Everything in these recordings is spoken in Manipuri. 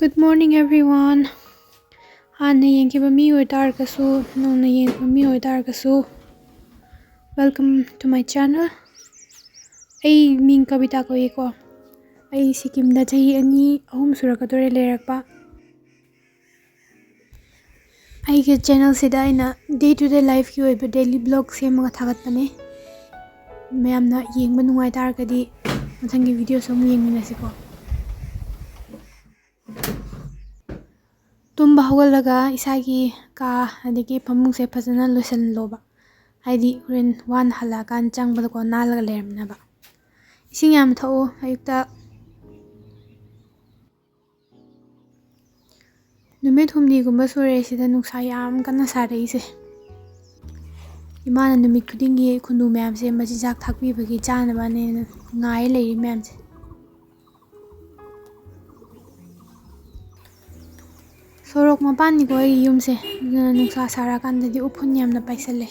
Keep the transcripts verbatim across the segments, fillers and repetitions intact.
Good morning, everyone. ꯍꯥꯟꯅ ꯌꯦꯡꯈꯤꯕ ꯃꯤ ꯑꯣꯏꯇꯥꯔꯒꯁꯨ, ꯅꯧꯅ ꯌꯦꯡꯕ ꯃꯤ ꯑꯣꯏꯇꯥꯔꯒꯁꯨ, welcome to my channel. ꯑꯩ ꯃꯤꯡ ꯀꯕꯤꯇꯥ ꯀꯧꯏꯀꯣ꯫ ꯑꯩ ꯁꯤꯀꯤꯝꯗ ꯆꯍꯤ ꯑꯅꯤ, ꯑꯍꯨꯝ ꯁꯨꯔꯛꯀꯗꯧꯔꯦ ꯂꯩꯔꯛꯄ꯫ ꯑꯩꯒꯤ channelꯁꯤꯗ ꯑꯩꯅ day to day lifeꯀꯤ ꯑꯣꯏꯕ daily vlog ꯁꯦꯝꯃꯒ ꯊꯥꯒꯠꯄꯅꯦ꯫ ꯃꯌꯥꯝꯅ ꯌꯦꯡꯕ ꯅꯨꯡꯉꯥꯏ ꯇꯥꯔꯒꯗꯤ ꯃꯊꯪꯒꯤ videoꯁꯨ ꯑꯃꯨꯛ ꯌꯦꯡꯃꯤꯟꯅꯁꯤꯀꯣ꯫ ꯇꯨꯝꯕ ꯍꯧꯒꯠꯂꯒ ꯏꯁꯥꯒꯤ ꯀꯥ ꯑꯗꯒꯤ ꯐꯃꯨꯡꯁꯦ ꯐꯖꯅ ꯂꯣꯏꯁꯤꯜꯂꯣꯕ, ꯍꯥꯏꯗꯤ ꯍꯣꯔꯦꯟ ꯋꯥꯅ ꯍꯜꯂꯛꯑꯀꯥꯟꯗ ꯆꯪꯕꯗꯀꯣ ꯅꯥꯜꯂꯒ ꯂꯩꯔꯝꯅꯕ꯫ ꯏꯁꯤꯡ ꯌꯥꯝ ꯊꯛꯎ ꯑꯌꯨꯛꯇ꯫ ꯅꯨꯃꯤꯠ ꯍꯨꯝꯅꯤꯒꯨꯝꯕ ꯁꯨꯔꯦ ꯁꯤꯗ ꯅꯨꯡꯁꯥ ꯌꯥꯝ ꯀꯟꯅ ꯁꯥꯔꯛꯏꯁꯦ꯫ ꯏꯃꯥꯅ ꯅꯨꯃꯤꯠ ꯈꯨꯗꯤꯡꯒꯤ ꯈꯨꯅꯨ ꯃꯌꯥꯝꯁꯦ ꯃꯆꯤꯟꯖꯥꯛ ꯊꯥꯛꯄꯤꯕꯒꯤ ꯆꯥꯅꯕꯅꯦꯅ ꯉꯥꯏ ꯂꯩꯔꯤ ꯃꯌꯥꯝꯁꯦ꯫ ꯁꯣꯔꯣꯛ ꯃꯄꯥꯟꯅꯤꯀꯣ ꯑꯩꯒꯤ ꯌꯨꯝꯁꯦ, ꯑꯗꯨꯅ ꯅꯨꯡꯁꯥ ꯁꯥꯔꯀꯥꯟꯗꯗꯤ ꯎꯐꯨꯟ ꯌꯥꯝꯅ ꯄꯥꯏꯁꯜꯂꯦ꯫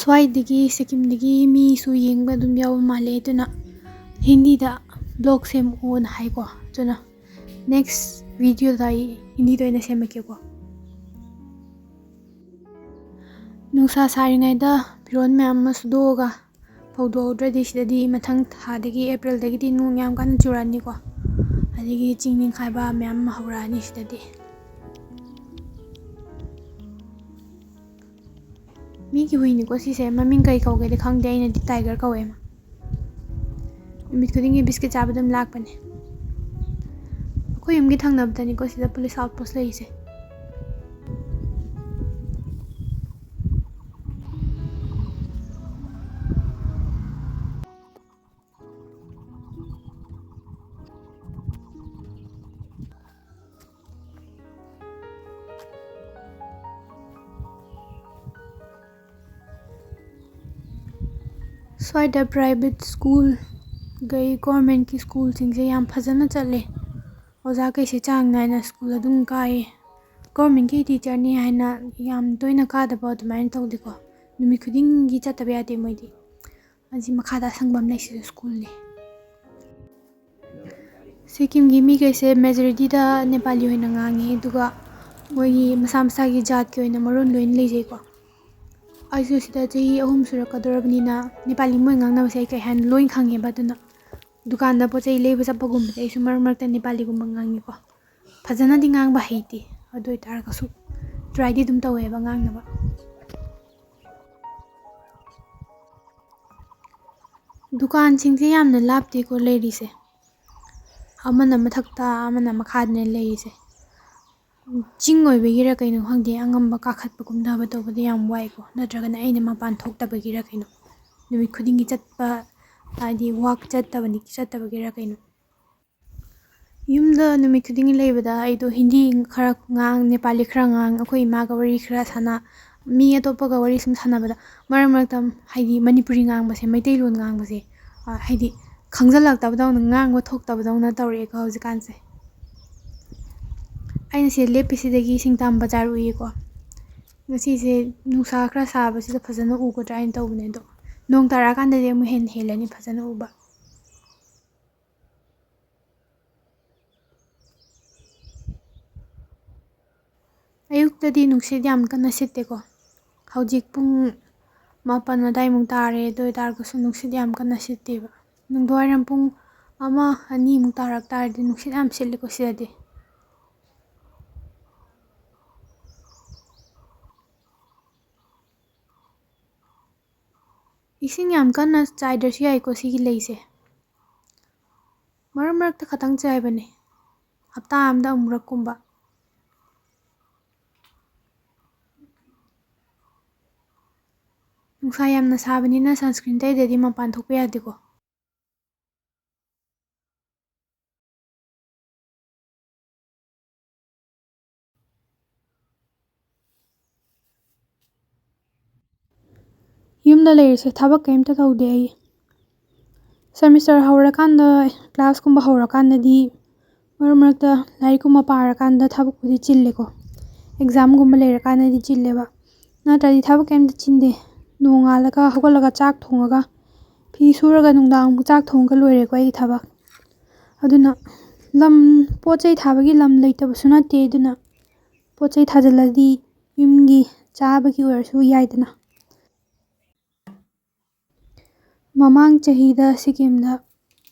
ꯁ꯭ꯋꯥꯏꯗꯒꯤ, ꯁꯤꯀꯤꯝꯗꯒꯤ ꯃꯤꯁꯨ ꯌꯦꯡꯕ ꯑꯗꯨꯝ ꯌꯥꯎꯕ ꯃꯥꯜꯂꯦ, ꯑꯗꯨꯅ ꯍꯤꯟꯗꯤꯗ vlog ꯁꯦꯝꯃꯛꯑꯣꯅ ꯍꯥꯏꯀꯣ, ꯑꯗꯨꯅ next videoꯗ ꯑꯩ ꯍꯤꯟꯗꯤꯗ ꯑꯣꯏꯅ ꯁꯦꯝꯃꯛꯀꯦꯀꯣ꯫ ꯅꯨꯡꯁꯥ ꯁꯥꯔꯤꯉꯩꯗ ꯐꯤꯔꯣꯜ ꯃꯌꯥꯝ ꯑꯃ ꯁꯨꯗꯣꯛꯑꯒ ꯐꯧꯗꯣꯛꯍꯧꯗ꯭ꯔꯗꯤ ꯁꯤꯗꯗꯤ ꯃꯊꯪ ꯊꯥꯗꯒꯤ, Aprilꯗꯒꯤꯗꯤ ꯅꯣꯡ ꯌꯥꯝ ꯀꯟꯅ ꯆꯨꯔꯛꯑꯅꯤꯀꯣ, ꯑꯗꯒꯤ ꯆꯤꯡ ꯅꯤꯡꯈꯥꯏꯕ ꯃꯌꯥꯝ ꯑꯃ ꯍꯧꯔꯛꯑꯅꯤ ꯁꯤꯗꯗꯤ꯫ ꯃꯤꯒꯤ ꯍꯨꯏꯅꯤꯀꯣ ꯁꯤꯁꯦ, ꯃꯃꯤꯡ ꯀꯩ ꯀꯧꯒꯦꯗꯤ ꯈꯪꯗꯦ, ꯑꯩꯅꯗꯤ tiger ꯀꯧꯋꯦ꯫ ꯅꯨꯃꯤꯠ ꯈꯨꯗꯤꯡꯒꯤ biscuit ꯆꯥꯕ ꯑꯗꯨꯝ ꯂꯥꯛꯄꯅꯦ꯫ ꯑꯩꯈꯣꯏ ꯌꯨꯝꯒꯤ ꯊꯪꯅꯕꯗꯅꯤꯀꯣ ꯁꯤꯗ police outpost ꯂꯩꯔꯤꯁꯦ꯫ ꯁ꯭ꯋꯥꯏꯗ private schoolꯒꯩ governmentꯀꯤ schoolꯁꯤꯡꯁꯦ ꯌꯥꯝ ꯐꯖꯅ ꯆꯠꯂꯦ꯫ ꯑꯣꯖꯥꯈꯩꯁꯦ ꯆꯥꯡ ꯅꯥꯏꯅ school ꯑꯗꯨꯝ ꯀꯥꯏꯌꯦ꯫ Governmentꯀꯤ teacherꯅꯤ ꯍꯥꯏꯅ ꯌꯥꯝ ꯇꯣꯏꯅ ꯀꯥꯗꯕ ꯑꯗꯨꯃꯥꯏꯅ ꯇꯧꯗꯦꯀꯣ꯫ ꯅꯨꯃꯤꯠ ꯈꯨꯗꯤꯡꯒꯤ ꯆꯠꯇꯕ ꯌꯥꯗꯦ ꯃꯣꯏꯗꯤ꯫ ꯑꯁꯤ ꯃꯈꯥꯗ ꯑꯁꯪꯕ ꯑꯃ ꯂꯩꯁꯤꯁꯨ ꯁ꯭ꯀꯨꯜꯅꯤ꯫ ꯁꯤꯛꯀꯤꯝꯒꯤ ꯃꯤꯈꯩꯁꯦ ꯃꯦꯖꯣꯔꯤꯇꯤꯗ ꯅꯦꯄꯥꯂꯤ ꯑꯣꯏꯅ ꯉꯥꯡꯉꯤ, ꯑꯗꯨꯒ ꯃꯣꯏꯒꯤ ꯃꯁꯥ ꯃꯁꯥꯒꯤ ꯖꯥꯠꯀꯤ ꯑꯣꯏꯅ ꯃꯔꯣꯟ ꯂꯣꯏꯅ ꯂꯩꯖꯩꯀꯣ꯫ ꯑꯩꯁꯨ ꯁꯤꯗ ꯆꯍꯤ ꯑꯍꯨꯝ ꯁꯨꯔꯛꯀꯗꯧꯔꯕꯅꯤꯅ ꯅꯦꯄꯥꯂꯤ ꯃꯣꯏ ꯉꯥꯡꯅꯕꯁꯦ ꯑꯩ ꯀꯩ ꯍꯥꯏꯅ ꯂꯣꯏ ꯈꯪꯉꯦꯕ꯫ ꯑꯗꯨꯅ ꯗꯨꯀꯥꯟꯗ ꯄꯣꯠ ꯆꯩ ꯂꯩꯕ ꯆꯠꯄꯒꯨꯝꯕꯗꯤ ꯑꯩꯁꯨ ꯃꯔꯛ ꯃꯔꯛꯇ ꯅꯦꯄꯥꯂꯤꯒꯨꯝꯕ ꯉꯥꯡꯉꯤꯀꯣ꯫ ꯐꯖꯅꯗꯤ ꯉꯥꯡꯕ ꯍꯩꯇꯦ, ꯑꯗꯨ ꯑꯣꯏ ꯇꯥꯔꯒꯁꯨ ꯇ꯭ꯔꯥꯏꯗꯤ ꯑꯗꯨꯝ ꯇꯧꯋꯦꯕ ꯉꯥꯡꯅꯕ꯫ ꯗꯨꯀꯥꯟꯁꯤꯡꯁꯦ ꯌꯥꯝꯅ ꯂꯥꯞꯇꯦꯀꯣ ꯂꯩꯔꯤꯁꯦ, ꯑꯃꯅ ꯃꯊꯛꯇ ꯑꯃꯅ ꯃꯈꯥꯗꯅꯦ ꯂꯩꯔꯤꯁꯦ꯫ ꯆꯤꯡ ꯑꯣꯏꯕꯒꯤꯔ ꯀꯩꯅꯣ ꯈꯪꯗꯦ, ꯑꯉꯝꯕ ꯀꯥꯈꯠꯄ ꯀꯨꯝꯊꯕ ꯇꯧꯕꯗ ꯌꯥꯝ ꯋꯥꯏꯀꯣ, ꯅꯠꯇ꯭ꯔꯒꯅ ꯑꯩꯅ ꯃꯄꯥꯟ ꯊꯣꯛꯇꯕꯒꯤꯔ ꯀꯩꯅꯣ, ꯅꯨꯃꯤꯠ ꯈꯨꯗꯤꯡꯒꯤ ꯆꯠꯄ ꯍꯥꯏꯗꯤ ꯋꯥꯛ ꯆꯠꯇꯕꯅꯤ ꯆꯠꯇꯕꯒꯤꯔ ꯀꯩꯅꯣ꯫ ꯌꯨꯝꯗ ꯅꯨꯃꯤꯠ ꯈꯨꯗꯤꯡꯒꯤ ꯂꯩꯕꯗ ꯑꯩꯗꯣ ꯍꯤꯟꯗꯤ ꯈꯔ ꯉꯥꯡ, ꯅꯦꯄꯥꯂꯤ ꯈꯔ ꯉꯥꯡ, ꯑꯩꯈꯣꯏ ꯏꯃꯥꯒ ꯋꯥꯔꯤ ꯈꯔ ꯁꯥꯟꯅ, ꯃꯤ ꯑꯇꯣꯞꯄꯒ ꯋꯥꯔꯤ ꯁꯨꯝ ꯁꯥꯟꯅꯕꯗ ꯃꯔꯛ ꯃꯔꯛꯇ ꯍꯥꯏꯗꯤ ꯃꯅꯤꯄꯨꯔꯤ ꯉꯥꯡꯕꯁꯦ, ꯃꯩꯇꯩꯂꯣꯟ ꯉꯥꯡꯕꯁꯦ, ꯑ, ꯍꯥꯏꯗꯤ ꯈꯪꯖꯤꯜꯂꯛꯇꯕꯗꯧꯅ, ꯉꯥꯡꯕ ꯊꯣꯛꯇꯕꯗꯧꯅ ꯇꯧꯔꯛꯑꯦꯀꯣ ꯍꯧꯖꯤꯛꯀꯥꯟꯁꯦ꯫ ꯑꯩꯅ ꯁꯤꯗ ꯂꯦꯞꯄꯤꯁꯤꯗꯒꯤ ꯁꯤꯡꯇꯥꯝ ꯕꯖꯥꯔ ꯎꯏꯌꯦꯀꯣ꯫ ꯉꯁꯤꯁꯦ ꯅꯨꯡꯁꯥ ꯈꯔ ꯁꯥꯕꯁꯤꯗ ꯐꯖꯅ ꯎꯒꯗ꯭ꯔꯥ ꯍꯥꯏꯅ ꯇꯧꯕꯅꯦ, ꯑꯗꯣ ꯅꯣꯡ ꯇꯥꯔꯛꯑꯀꯥꯟꯗꯗꯤ ꯑꯃꯨꯛ ꯍꯦꯟꯅ ꯍꯦꯜꯂꯅꯤ ꯐꯖꯅ ꯎꯕ꯫ ꯑꯌꯨꯛꯇꯗꯤ ꯅꯨꯡꯁꯤꯠ ꯌꯥꯝ ꯀꯟꯅ ꯁꯤꯠꯇꯦꯀꯣ꯫ ꯍꯧꯖꯤꯛ ꯄꯨꯡ ꯃꯥꯄꯟ ꯑꯗꯥꯏꯃꯨꯛ ꯇꯥꯔꯦ, ꯑꯗꯨ ꯑꯣꯏ ꯇꯥꯔꯒꯁꯨ ꯅꯨꯡꯁꯤꯠ ꯌꯥꯝ ꯀꯟꯅ ꯁꯤꯠꯇꯦꯕ꯫ ꯅꯨꯡꯗꯥꯡꯋꯥꯏꯔꯝ ꯄꯨꯡ ꯑꯃ, ꯑꯅꯤꯃꯨꯛ ꯇꯥꯔꯛ ꯇꯥꯔꯗꯤ ꯅꯨꯡꯁꯤꯠ ꯌꯥꯝ ꯁꯤꯠꯂꯦꯀꯣ ꯁꯤꯗꯗꯤ꯫ ꯏꯁꯤꯡ ꯌꯥꯝ ꯀꯟꯅ ꯆꯥꯏꯗ꯭ꯔꯁꯨ ꯌꯥꯏꯀꯣ ꯁꯤꯒꯤ ꯂꯩꯁꯦ꯫ ꯃꯔꯛ ꯃꯔꯛꯇ ꯈꯛꯇꯪ ꯆꯥꯏꯕꯅꯦ, ꯍꯞꯇꯥ ꯑꯃꯗ ꯑꯃꯨꯔꯛꯀꯨꯝꯕ꯫ ꯅꯨꯡꯁꯥ ꯌꯥꯝꯅ ꯁꯥꯕꯅꯤꯅ sunscreen ꯇꯩꯗ꯭ꯔꯗꯤ ꯃꯄꯥꯟ ꯊꯣꯛꯄ ꯌꯥꯗꯦꯀꯣ꯫ ꯌꯨꯝꯗ ꯂꯩꯔꯤꯁꯦ ꯊꯕꯛ ꯀꯩꯝꯇ ꯇꯧꯗꯦ ꯑꯩ꯫ Semester ꯍꯧꯔꯀꯥꯟꯗ, classꯀꯨꯝꯕ ꯍꯧꯔꯀꯥꯟꯗꯗꯤ ꯃꯔꯛ ꯃꯔꯛꯇ ꯂꯥꯏꯔꯤꯛꯀꯨꯝꯕ ꯄꯥꯔꯀꯥꯟꯗ ꯊꯕꯛꯄꯨꯗꯤ ꯆꯤꯜꯂꯦꯀꯣ꯫ Examꯒꯨꯝꯕ ꯂꯩꯔꯀꯥꯟꯗꯗꯤ ꯆꯤꯜꯂꯦꯕ꯫ ꯅꯠꯇ꯭ꯔꯗꯤ ꯊꯕꯛ ꯀꯩꯝꯇ ꯆꯤꯟꯗꯦ꯫ ꯅꯣꯡꯉꯥꯜꯂꯒ ꯍꯧꯒꯠꯂꯒ ꯆꯥꯛ ꯊꯣꯡꯉꯒ ꯐꯤ ꯁꯨꯔꯒ ꯅꯨꯡꯗꯥꯡ ꯑꯃꯨꯛ ꯆꯥꯛ ꯊꯣꯡꯉꯒ ꯂꯣꯏꯔꯦꯀꯣ ꯑꯩꯒꯤ ꯊꯕꯛ꯫ ꯑꯗꯨꯅ ꯂꯝ, ꯄꯣꯠ ꯆꯩ ꯊꯥꯕꯒꯤ ꯂꯝ ꯂꯩꯇꯕꯁꯨ ꯅꯠꯇꯦ꯫ ꯑꯗꯨꯅ ꯄꯣꯠ ꯆꯩ ꯊꯥꯖꯤꯜꯂꯗꯤ ꯌꯨꯝꯒꯤ ꯆꯥꯕꯒꯤ ꯑꯣꯏꯔꯁꯨ ꯌꯥꯏꯗꯅ꯫ ꯃꯃꯥꯡ ꯆꯍꯤꯗ ꯁꯤꯀꯤꯝꯗ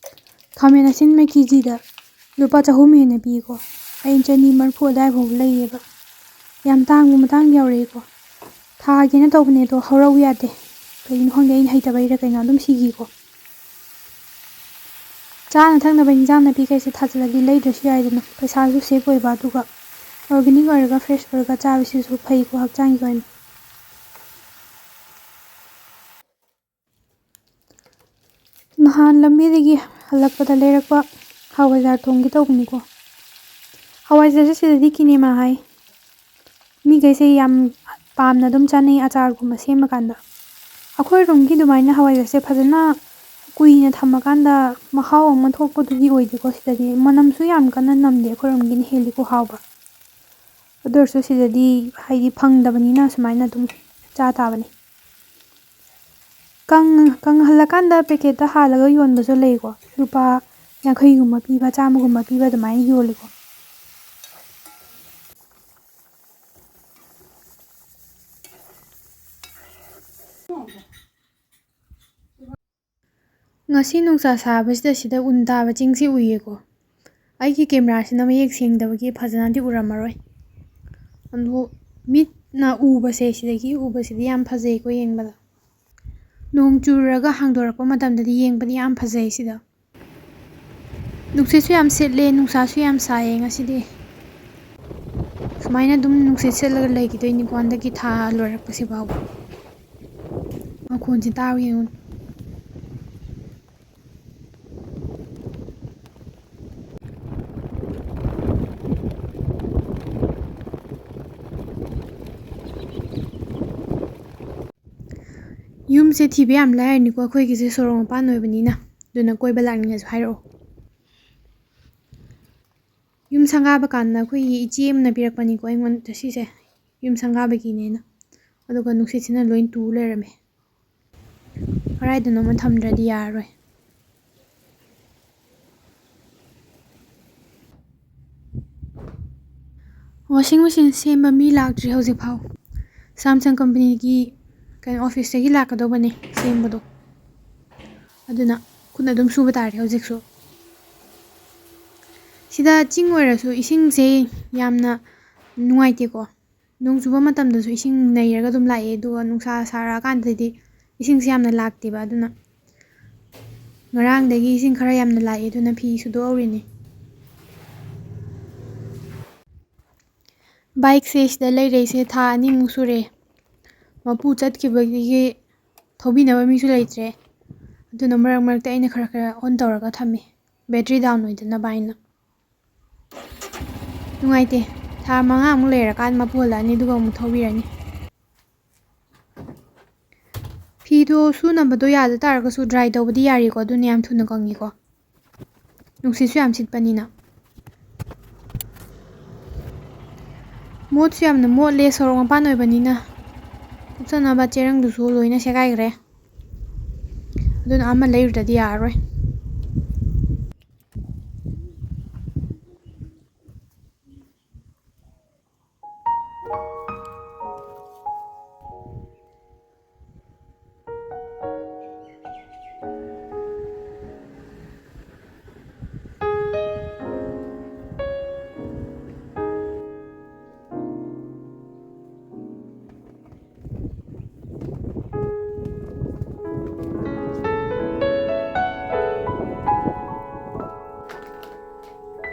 ꯈꯥꯃꯦꯟ ꯑꯁꯤꯟꯕ ꯀꯦꯖꯤꯗ ꯂꯨꯄꯥ ꯆꯍꯨꯝ ꯍꯦꯟꯅ ꯄꯤꯀꯣ꯫ ꯑꯩꯅ ꯆꯅꯤ ꯃꯔꯤꯐꯨ ꯑꯗꯨꯋꯥꯏ ꯐꯥꯎꯕ ꯂꯩꯌꯦꯕ꯫ ꯌꯥꯝ ꯇꯥꯡꯕ ꯃꯇꯥꯡ ꯌꯥꯎꯔꯛꯏꯀꯣ꯫ ꯊꯥꯒꯦꯅ ꯇꯧꯕꯅꯦ, ꯑꯗꯣ ꯍꯧꯔꯛꯎ ꯌꯥꯗꯦ꯫ ꯀꯩꯒꯤꯅꯣ ꯈꯪꯗꯦ, ꯑꯩꯅ ꯍꯩꯇꯕꯩꯔꯥ ꯀꯩꯅꯣ, ꯑꯗꯨꯝ ꯁꯤꯈꯤꯀꯣ꯫ ꯆꯥꯅ ꯊꯛꯅꯕ ꯏꯟꯖꯥꯡ ꯅꯥꯄꯤ ꯀꯩꯁꯦ ꯊꯥꯖꯤꯜꯂꯗꯤ ꯂꯩꯗ꯭ꯔꯁꯨ ꯌꯥꯏꯗꯅ, ꯄꯩꯁꯥꯁꯨ ꯁꯦꯐ ꯑꯣꯏꯕ, ꯑꯗꯨꯒ ꯑꯣꯔꯒꯥꯅꯤꯛ ꯑꯣꯏꯔꯒ, ꯐ꯭ꯔꯦꯁ ꯑꯣꯏꯔꯒ ꯆꯥꯕꯁꯤꯁꯨ ꯐꯩꯀꯣ ꯍꯛꯆꯥꯡꯒꯤ ꯑꯣꯏꯅ꯫ ꯅꯍꯥꯟ ꯂꯝꯕꯤꯗꯒꯤ ꯍꯜꯂꯛꯄꯗ ꯂꯩꯔꯛꯄ ꯍꯋꯥꯏꯖꯥꯔ ꯊꯣꯡꯒꯦ ꯇꯧꯕꯅꯤꯀꯣ꯫ ꯍꯋꯥꯏꯖꯥꯔꯁꯦ ꯁꯤꯗꯗꯤ ꯀꯤꯅꯦꯃꯥ ꯍꯥꯏ꯫ ꯃꯤꯈꯩꯁꯦ ꯌꯥꯝ ꯄꯥꯝꯅ ꯑꯗꯨꯝ ꯆꯥꯅꯩ ꯑꯆꯥꯔꯒꯨꯝꯕ ꯁꯦꯝꯕ ꯀꯥꯟꯗ꯫ ꯑꯩꯈꯣꯏꯔꯣꯝꯒꯤ ꯑꯗꯨꯃꯥꯏꯅ ꯍꯋꯥꯏꯖꯥꯔꯁꯦ ꯐꯖꯅ ꯀꯨꯏꯅ ꯊꯝꯃꯀꯥꯟꯗ ꯃꯍꯥꯎ ꯑꯃ ꯊꯣꯛꯄꯗꯨꯗꯤ ꯑꯣꯏꯗꯦꯀꯣ ꯁꯤꯗꯗꯤ꯫ ꯃꯅꯝꯁꯨ ꯌꯥꯝ ꯀꯟꯅ ꯅꯝꯗꯦ, ꯑꯩꯈꯣꯏꯔꯣꯝꯒꯤꯅ ꯍꯦꯜꯂꯤꯀꯣ ꯍꯥꯎꯕ꯫ ꯑꯗꯨ ꯑꯣꯏꯔꯁꯨ ꯁꯤꯗꯗꯤ ꯍꯥꯏꯗꯤ ꯐꯪꯗꯕꯅꯤꯅ ꯁꯨꯃꯥꯏꯅ ꯑꯗꯨꯝ ꯆꯥ ꯇꯥꯕꯅꯤ꯫ ꯀꯪ-, ꯀꯪꯍꯜꯂꯀꯥꯟꯗ ꯄꯦꯀꯦꯠꯇ ꯍꯥꯜꯂꯒ ꯌꯣꯟꯕꯁꯨ ꯂꯩꯀꯣ꯫ ꯂꯨꯄꯥ ꯌꯥꯡꯈꯩꯒꯨꯝꯕ ꯄꯤꯕ, ꯆꯥꯝꯃꯒꯨꯝꯕ ꯄꯤꯕ ꯑꯗꯨꯃꯥꯏꯅ ꯌꯣꯜꯂꯤꯀꯣ꯫ ꯉꯁꯤ ꯅꯨꯡꯁꯥ ꯁꯥꯕꯁꯤꯗ ꯁꯤꯗ ꯎꯟ ꯇꯥꯕ ꯆꯤꯡꯁꯤ ꯎꯏꯌꯦꯀꯣ꯫ ꯑꯩꯒꯤ ꯀꯦꯃꯦꯔꯥꯁꯤꯅ ꯃꯌꯦꯛ ꯁꯦꯡꯗꯕꯒꯤ ꯐꯖꯅꯗꯤ ꯎꯔꯝꯃꯔꯣꯏ꯫ ꯑꯗꯨꯕꯨ ꯃꯤꯠꯅ ꯎꯕꯁꯦ, ꯁꯤꯗꯒꯤ ꯎꯕꯁꯤꯗꯤ ꯌꯥꯝ ꯐꯖꯩꯀꯣ ꯌꯦꯡꯕꯗ꯫ ꯅꯣꯡ ꯆꯨꯔꯒ ꯍꯥꯡꯗꯣꯔꯛꯄ ꯃꯇꯝꯗꯗꯤ ꯌꯦꯡꯕꯗꯤ ꯌꯥꯝ ꯐꯖꯩ ꯁꯤꯗ꯫ ꯅꯨꯡꯁꯤꯠꯁꯨ ꯌꯥꯝ ꯁꯤꯠꯂꯦ, ꯅꯨꯡꯁꯥꯁꯨ ꯌꯥꯝ ꯁꯥꯏꯌꯦ ꯉꯁꯤꯗꯤ꯫ ꯁꯨꯃꯥꯏꯅ ꯑꯗꯨꯝ ꯅꯨꯡꯁꯤꯠ ꯁꯤꯠꯂꯒ ꯂꯩꯈꯤꯗꯣꯏꯅꯤꯀꯣ ꯍꯟꯗꯛꯀꯤ ꯊꯥ ꯂꯣꯏꯔꯛꯄꯁꯤ ꯐꯥꯎꯕ꯫ ꯃꯈꯣꯟꯁꯤ ꯇꯥꯎ ꯌꯦꯡꯉꯨ꯫ ꯌꯨꯝꯁꯦ ꯊꯤꯕ ꯌꯥꯝ ꯂꯥꯏꯔꯅꯤꯀꯣ, ꯑꯩꯈꯣꯏꯒꯤꯁꯦ ꯁꯣꯔꯣꯛ ꯃꯄꯥꯟ ꯑꯣꯏꯕꯅꯤꯅ꯫ ꯑꯗꯨꯅ ꯀꯣꯏꯕ ꯂꯥꯛꯅꯤꯡꯉꯁꯨ ꯍꯥꯏꯔꯛꯑꯣ꯫ ꯌꯨꯝ ꯁꯪꯒꯥꯕ ꯀꯥꯟꯗ ꯑꯩꯈꯣꯏꯒꯤ ꯏꯆꯦ ꯑꯃꯅ ꯄꯤꯔꯛꯄꯅꯤꯀꯣ ꯑꯩꯉꯣꯟꯗ ꯁꯤꯁꯦ, ꯌꯨꯝ ꯁꯪꯒꯥꯕꯒꯤꯅꯦꯅ꯫ ꯑꯗꯨꯒ ꯅꯨꯡꯁꯤꯠꯁꯤꯅ ꯂꯣꯏ ꯇꯨ ꯂꯩꯔꯝꯃꯦ꯫ ꯀꯗꯥꯏꯗꯅꯣꯃ ꯊꯝꯗ꯭ꯔꯗꯤ ꯌꯥꯔꯔꯣꯏ꯫ Washing machine ꯁꯦꯝꯕ ꯃꯤ ꯂꯥꯛꯇ꯭ꯔꯤ ꯍꯧꯖꯤꯛꯐꯥꯎ꯫ Samsung companyꯒꯤ ꯀꯩꯅꯣ officeꯇꯒꯤ ꯂꯥꯛꯀꯗꯧꯕꯅꯦ ꯁꯦꯝꯕꯗꯣ꯫ ꯑꯗꯨꯅ ꯈꯨꯠꯅ ꯑꯗꯨꯝ ꯁꯨꯕ ꯇꯥꯔꯦ ꯍꯧꯖꯤꯛꯁꯨ꯫ ꯁꯤꯗ ꯆꯤꯡ ꯑꯣꯏꯔꯁꯨ ꯏꯁꯤꯡꯁꯦ ꯌꯥꯝꯅ ꯅꯨꯡꯉꯥꯏꯇꯦꯀꯣ꯫ ꯅꯣꯡ ꯆꯨꯕ ꯃꯇꯝꯗꯁꯨ ꯏꯁꯤꯡ ꯅꯩꯔꯒ ꯑꯗꯨꯝ ꯂꯥꯛꯑꯦ, ꯑꯗꯨꯒ ꯅꯨꯡꯁꯥ ꯁꯥꯔꯛꯑꯀꯥꯟꯗꯗꯤ ꯏꯁꯤꯡꯁꯦ ꯌꯥꯝꯅ ꯂꯥꯛꯇꯦꯕ꯫ ꯑꯗꯨꯅ ꯉꯔꯥꯡꯗꯒꯤ ꯏꯁꯤꯡ ꯈꯔ ꯌꯥꯝꯅ ꯂꯥꯛꯑꯦ, ꯑꯗꯨꯅ ꯐꯤ ꯁꯨꯗꯣꯛꯍꯧꯔꯤꯅꯦ꯫ Bikeꯁꯦ ꯁꯤꯗ ꯂꯩꯔꯛꯏꯁꯦ ꯊꯥ ꯑꯅꯤꯃꯨꯛ ꯁꯨꯔꯦ꯫ ꯃꯄꯨ ꯆꯠꯈꯤꯕꯗꯒꯤ ꯊꯧꯕꯤꯅꯕ ꯃꯤꯁꯨ ꯂꯩꯇ꯭ꯔꯦ꯫ ꯑꯗꯨꯅ ꯃꯔꯛ ꯃꯔꯛꯇ ꯑꯩꯅ ꯈꯔ ꯈꯔ on ꯇꯧꯔꯒ ꯊꯝꯃꯤ, battery down ꯑꯣꯏꯗꯅꯕ ꯍꯥꯏꯅ꯫ ꯅꯨꯡꯉꯥꯏꯇꯦ꯫ ꯊꯥ ꯃꯉꯥꯃꯨꯛ ꯂꯩꯔꯀꯥꯟꯗ ꯃꯄꯨ ꯍꯜꯂꯛꯑꯅꯤ, ꯑꯗꯨꯒ ꯑꯃꯨꯛ ꯊꯧꯕꯤꯔꯅꯤ꯫ ꯐꯤꯗꯣ ꯁꯨꯅꯕꯗꯣ ꯌꯥꯗ ꯇꯥꯔꯒꯁꯨ dry ꯇꯧꯕꯗꯤ ꯌꯥꯔꯤꯀꯣ, ꯑꯗꯨꯅ ꯌꯥꯝ ꯊꯨꯅ ꯀꯪꯉꯤꯀꯣ꯫ ꯅꯨꯡꯁꯤꯠꯁꯨ ꯌꯥꯝ ꯁꯤꯠꯄꯅꯤꯅ꯫ ꯃꯣꯠꯁꯨ ꯌꯥꯝꯅ ꯃꯣꯠꯂꯦ, ꯁꯣꯔꯣꯛ ꯃꯄꯥꯟ ꯑꯣꯏꯕꯅꯤꯅ꯫ ꯊꯨꯞꯆꯅꯕ ꯆꯦꯔꯪꯗꯨꯁꯨ ꯂꯣꯏꯅ ꯁꯦꯒꯥꯏꯈ꯭ꯔꯦ꯫ ꯑꯗꯨꯅ ꯑꯃ ꯂꯩꯔꯨꯗ꯭ꯔꯗꯤ ꯌꯥꯔꯔꯣꯏ꯫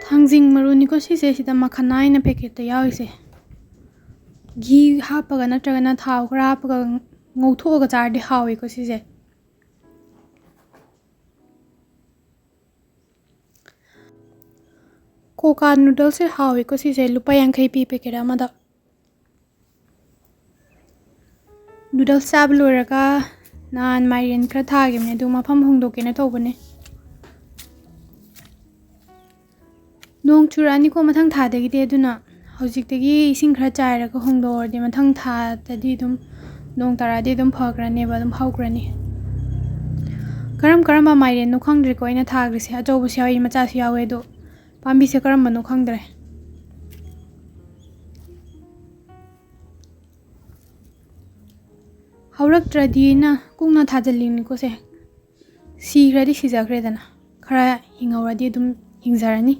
ꯊꯥꯡꯖꯤꯡ ꯃꯔꯨꯅꯤꯀꯣ ꯁꯤꯁꯦ, ꯁꯤꯗ ꯃꯈꯅꯥ ꯍꯥꯏꯅ packetꯇ ꯌꯥꯎꯔꯤꯁꯦ꯫ ꯘꯤ ꯍꯥꯞꯄꯒ ꯅꯠꯇ꯭ꯔꯒꯅ ꯊꯥꯎ ꯈꯔ ꯍꯥꯞꯄꯒ ꯉꯧꯊꯣꯛꯑꯒ ꯆꯥꯔꯗꯤ ꯍꯥꯎꯋꯦꯀꯣ ꯁꯤꯁꯦ꯫ Coca noodlesꯁꯦ ꯍꯥꯎꯋꯦꯀꯣ ꯁꯤꯁꯦ, ꯂꯨꯄꯥ ꯌꯥꯡꯈꯩ ꯄꯤ packet ꯑꯃꯗ꯫ Noodles ꯆꯥꯕ ꯂꯣꯏꯔꯒ ꯅꯍꯥꯟ ꯃꯥꯏꯔꯦꯟ ꯈꯔ ꯊꯥꯈꯤꯕꯅꯦ, ꯑꯗꯨ ꯃꯐꯝ ꯍꯣꯡꯗꯣꯛꯀꯦꯅ ꯇꯧꯕꯅꯦ꯫ ꯅꯣꯡ ꯆꯨꯔꯛꯑꯅꯤꯀꯣ ꯃꯊꯪ ꯊꯥꯗꯒꯤꯗꯤ, ꯑꯗꯨꯅ ꯍꯧꯖꯤꯛꯇꯒꯤ ꯏꯁꯤꯡ ꯈꯔ ꯆꯥꯏꯔꯒ ꯍꯣꯡꯗꯣꯛꯑꯗꯤ ꯃꯊꯪ ꯊꯥꯗꯗꯤ ꯑꯗꯨꯝ ꯅꯣꯡ ꯇꯥꯔꯛꯑꯗꯤ ꯑꯗꯨꯝ ꯐꯈ꯭ꯔꯅꯦꯕ, ꯑꯗꯨꯝ ꯍꯧꯈ꯭ꯔꯅꯤ꯫ ꯀꯔꯝ ꯀꯔꯝꯕ ꯃꯥꯏꯔꯦꯟꯅꯣ ꯈꯪꯗ꯭ꯔꯦꯀꯣ ꯑꯩꯅ ꯊꯥꯈ꯭ꯔꯤꯁꯦ꯫ ꯑꯆꯧꯕꯁꯨ ꯌꯥꯎꯏ, ꯃꯆꯥꯁꯨ ꯌꯥꯎꯋꯦ꯫ ꯑꯗꯣ ꯄꯥꯝꯕꯤꯁꯦ ꯀꯔꯝꯕꯅꯣ ꯈꯪꯗ꯭ꯔꯦ꯫ ꯍꯧꯔꯛꯇ꯭ꯔꯗꯤꯅ ꯀꯨꯡꯅ ꯊꯥꯖꯤꯜꯂꯤꯅꯤꯀꯣ ꯁꯦ꯫ ꯁꯤꯈ꯭ꯔꯗꯤ ꯁꯤꯖꯈ꯭ꯔꯦꯗꯅ, ꯈꯔ ꯍꯤꯡꯍꯧꯔꯗꯤ ꯑꯗꯨꯝ ꯍꯤꯡꯖꯔꯅꯤ꯫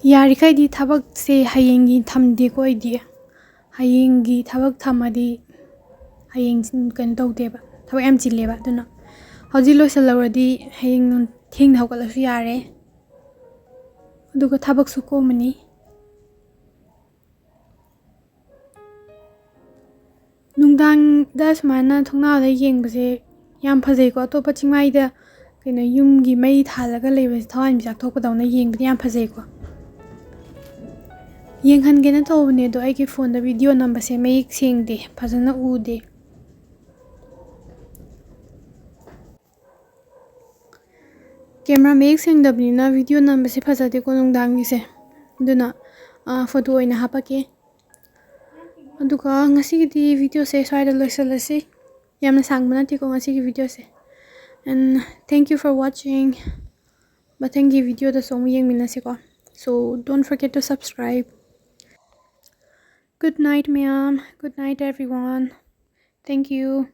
ꯌꯥꯔꯤꯈꯩꯗꯤ ꯊꯕꯛꯁꯦ ꯍꯌꯦꯡꯒꯤ ꯊꯝꯗꯦꯀꯣ ꯑꯩꯗꯤ꯫ ꯍꯌꯦꯡꯒꯤ ꯊꯕꯛ ꯊꯝꯃꯗꯤ ꯍꯌꯦꯡ ꯀꯩꯅꯣ ꯇꯧꯗꯦꯕ, ꯊꯕꯛ ꯌꯥꯝ ꯆꯤꯜꯂꯦꯕ꯫ ꯑꯗꯨꯅ ꯍꯧꯖꯤꯛ ꯂꯣꯏꯁꯤꯜꯍꯧꯔꯗꯤ ꯍꯌꯦꯡ ꯊꯦꯡꯅ ꯍꯧꯒꯠꯂꯁꯨ ꯌꯥꯔꯦ, ꯑꯗꯨꯒ ꯊꯕꯛꯁꯨ ꯀꯣꯝꯃꯅꯤ꯫ ꯅꯨꯡꯗꯥꯡꯗ ꯁꯨꯃꯥꯏꯅ ꯊꯣꯡꯅꯥꯎꯗ ꯌꯦꯡꯕꯁꯦ ꯌꯥꯝ ꯐꯖꯩꯀꯣ꯫ ꯑꯇꯣꯞꯄ ꯆꯤꯡꯃꯥꯏꯗ ꯀꯩꯅꯣ ꯌꯨꯝꯒꯤ ꯃꯩ ꯊꯥꯜꯂꯒ ꯂꯩꯕꯁꯦ ꯊꯋꯥꯟꯃꯤꯆꯥꯛ ꯊꯣꯛꯄꯗꯧꯅ ꯌꯦꯡꯕꯗꯤ ꯌꯥꯝ ꯐꯖꯩꯀꯣ꯫ ꯌꯦꯡꯍꯟꯒꯦꯅ ꯇꯧꯕꯅꯦ, ꯑꯗꯣ ꯑꯩꯒꯤ ꯐꯣꯟꯗ ꯚꯤꯗꯤꯑꯣ ꯅꯝꯕꯁꯦ ꯃꯌꯦꯛ ꯁꯦꯡꯗꯦ, ꯐꯖꯅ ꯎꯗꯦ꯫ ꯀꯦꯃꯦꯔꯥ ꯃꯌꯦꯛ ꯁꯦꯡꯗꯕꯅꯤꯅ ꯚꯤꯗꯤꯑꯣ ꯅꯝꯕꯁꯦ ꯐꯖꯗꯦꯀꯣ ꯅꯨꯡꯗꯥꯡꯒꯤꯁꯦ꯫ ꯑꯗꯨꯅ, ꯑ, ꯐꯣꯇꯣ ꯑꯣꯏꯅ ꯍꯥꯞꯄꯛꯀꯦ꯫ ꯑꯗꯨꯒ ꯉꯁꯤꯒꯤꯗꯤ ꯚꯤꯗꯤꯑꯣꯁꯦ ꯁ꯭ꯋꯥꯏꯗ ꯂꯣꯏꯁꯤꯜꯂꯁꯤ꯫ ꯌꯥꯝꯅ ꯁꯥꯡꯕ ꯅꯠꯇꯦꯀꯣ ꯉꯁꯤꯒꯤ ꯚꯤꯗꯤꯑꯣꯁꯦ꯫ And thank you for watching. ꯃꯊꯪꯒꯤ ꯚꯤꯗꯤꯑꯣꯗꯁꯨ ꯑꯃꯨꯛ ꯌꯦꯡꯃꯤꯟꯅꯁꯤꯀꯣ꯫ So don't forget to subscribe. Good night, ꯃꯌꯥꯝ. Good night, everyone. Thank you.